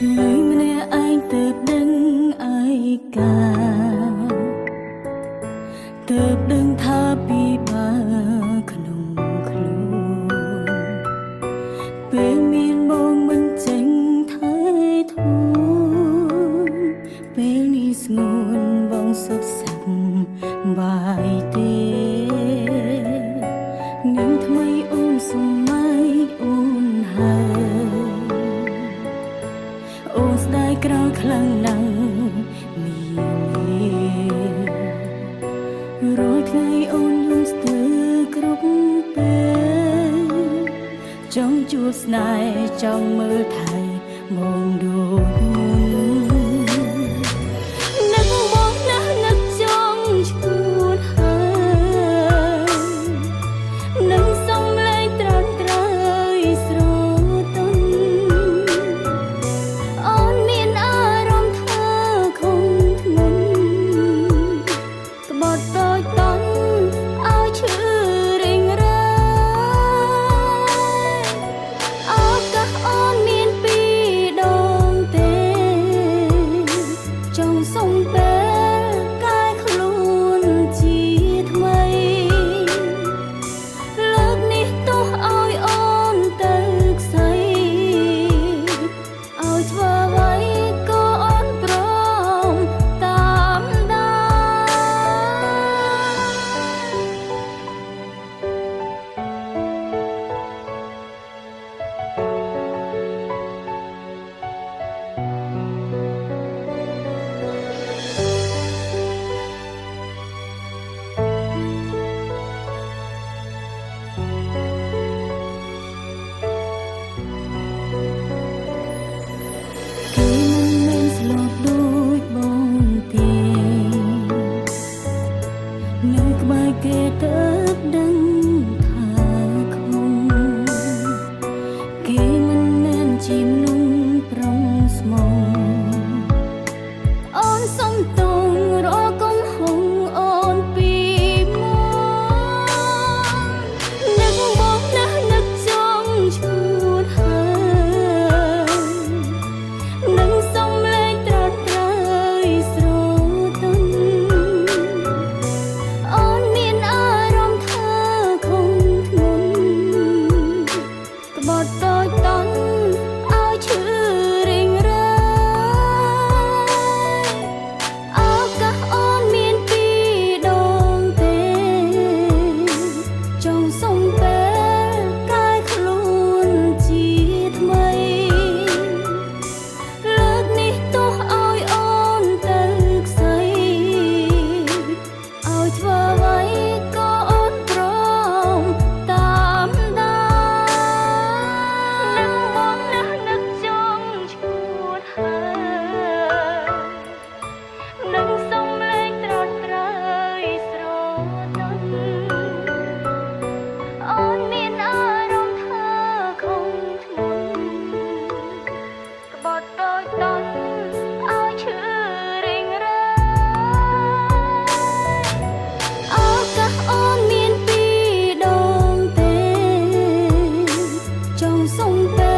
លុយម្នាក់ឯងទើបដឹងឯកាទើបដឹងថាពីបាក្នុងខ្លួនពេលមានបងមិនចេញថែធួនពេលនេះស្ងួនបងសុខសប្បាយទេនឹងថ្មីអូនសម័យអូនហើយ អូនស្ដាយក្រោយខ្លាំងណាស់មានរាល់ថ្ងៃអូនយំស្ទើរគ្រប់ពេលចង់ជួបស្នេហ៍ចង់មើលថៃមកដូចមុននឹកបងណាស់នឹកចង់ឈួតហើយនឹងសំលេងត្រាំត្រើយស្រទន់ អូនមានអារម្មណ៍ថាខំធ្ងន់ក្បត់តូចតន់ឲ្យឈឺរេងរ៉ៃឱកាសអូនមានពីរដងទេចង់សុំពេលកែខ្លួនជាថ្មី លើកនេះទោះឲ្យអូនទៅខ្សែ ឲ្យធ្វើអ្វីក៏អូនព្រមតាមដាន គេមិនមែនស្លូតដូចបងទេនៅក្បែរគេទៅដឹងថាខំគេមិនមែនជាមនុស្សប្រុងស្មងអូនសុំទងរកកំហុងអូនពីមកនឹកបងណាស់នឹកចង់ឈួតហើយ នឹងសំលេងត្រាំត្រើយស្រទន់អូនមានអារម្មណ៍ថាខំធ្ងន់ក្បត់តូចតន់ឲ្យឈឺរេងរ៉ៃឱកាសអូនមានពីរដងទេចង់សុំពេលកែខ្លួនជាថ្មី លើកនេះទោះឲ្យអូនទៅខ្សែឲ្យធ្វើអ្វីក៏អូនព្រមតាមដាននឹកបងណាស់នឹកចង់ឈួតហើយនឹងសំលេងត្រាំត្រើយស្រទន់អូនមានអារម្មណ៍ថាខំធ្ងន់ ក្បត់តូចតន់ឲ្យឈឺរេងរ៉ៃឱកាសអូនមានពីរដងទេចង់សុំពេល